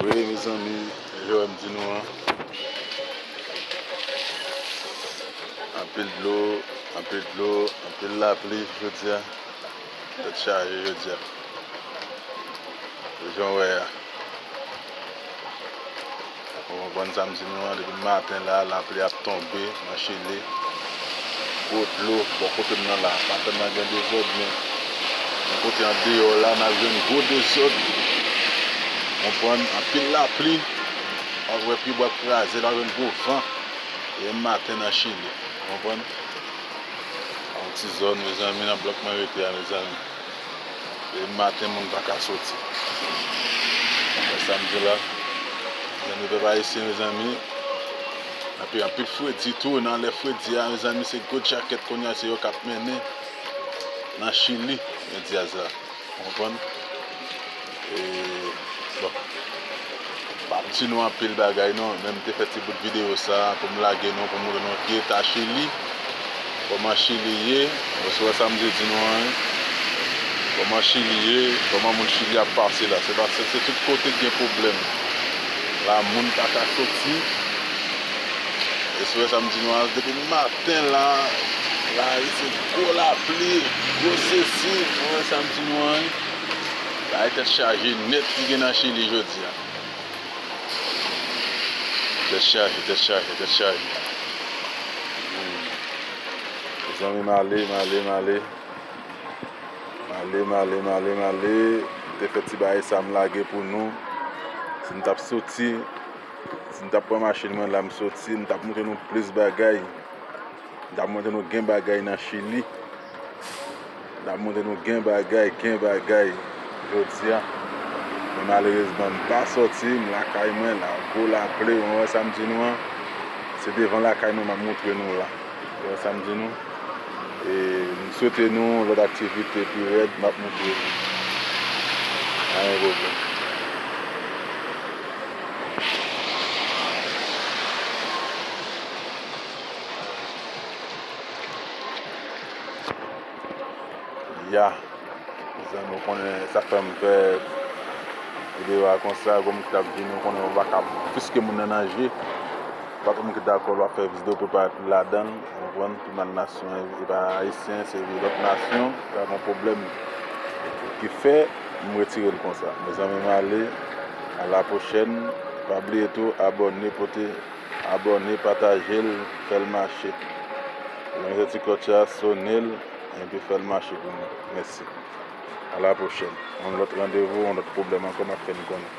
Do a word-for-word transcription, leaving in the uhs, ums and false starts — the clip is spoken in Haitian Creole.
Wi, mezanmi, jan m di nou an, anpil dlo, anpil dlo, anpil lapli jodi a. Tèt chaje jodi a. Jan w wè a. Ou konprann sa m di nou an, depi maten la, lapli ap tonbe nan Chili. Gwo dlo bò kote m nan la. Maten nan gen dezòd, men yon kote andeyò la, n ap jwenn gwo dezòd. Konprann? Anpil lapli. W ap wè pyebwa ap kraze, l ap jwenn gwo van. E maten nan Chili. Konprann? Yon ti zòn, mezanmi, nan blòk mwen rete a, mezanmi. E maten, moun pa ka soti. Wè sa m di la. Mezanmi, pèp ayisyen, mezanmi. Anpil, anpil fredi tou, nan lè fredi a, mezanmi, se gwo djakèt kounye a, se yo k ap mennen nan Chili, jodi a sa. Ou konprann? E, bon. M p ap di nou anpil bagay non, men m te fè ti bout videyo sa pou m lage nou, pou m montre nou ki eta Chili, kòman Chili ye. Bon, si w wè sa m te di nou an, kòman Chili ye, kòman moun Chili ap pase la. Se paske se tout kote ki gen pwoblèm. La, moun pa ka soti. E si w wè sa m di nou an, depi maten la, la, se gwo lapli, gwo sesi. Si w wè sa m di nou an, bagay tèt chaje nèt ki gen nan Chili jodi a. Tèt chaje, tèt chaje, tèt chaje. Hmm. Mezanmi, m ale, m ale, m ale. M ale, m ale, m ale, m ale. M te fè ti bagay sa m lage pou nou. Si m t ap soti, si m t ap pran machin mwen la, m soti, m t ap montre nou plis bagay. M t ap montre nou gen bagay nan Chili. M t ap montre nou gen bagay, gen bagay jodi a. Men malerezman, m pa soti, m lakay mwen la. Gwo lapli, w wè sa m di nou an. Se devan lakay nou m ap montre nou la. Ou wè sa m di nou? E m swete nou lòt aktivite pi rèd, m ap montre nou. Pa gen pwoblèm. Ya. Mezanmi, ou konnen sa fè m fè videyo a konsa, gon moun ki t ap vini, ou konnen ou pa ka fiske moun nan nan je. Pa tout moun ki dakò lè w ap fè videyo pou l parèt ladan l, ou konprann? Pi mal nasyon, e pa ayisyen, se lòt nasyon, sa yon pwoblèm ki fè m retire l konsa. Mezanmi, m ale, a la pwochèn, pa bliye tou, abòne, pote, abòne, pataje l, fè l mache. Mezanmi, se ti klòch la, sone l, epi fè l mache pou nou. Mèsi. A la pwochèn. Yon lòt randevou, yon lòt pwoblèm ankò, m ap fè n konnen.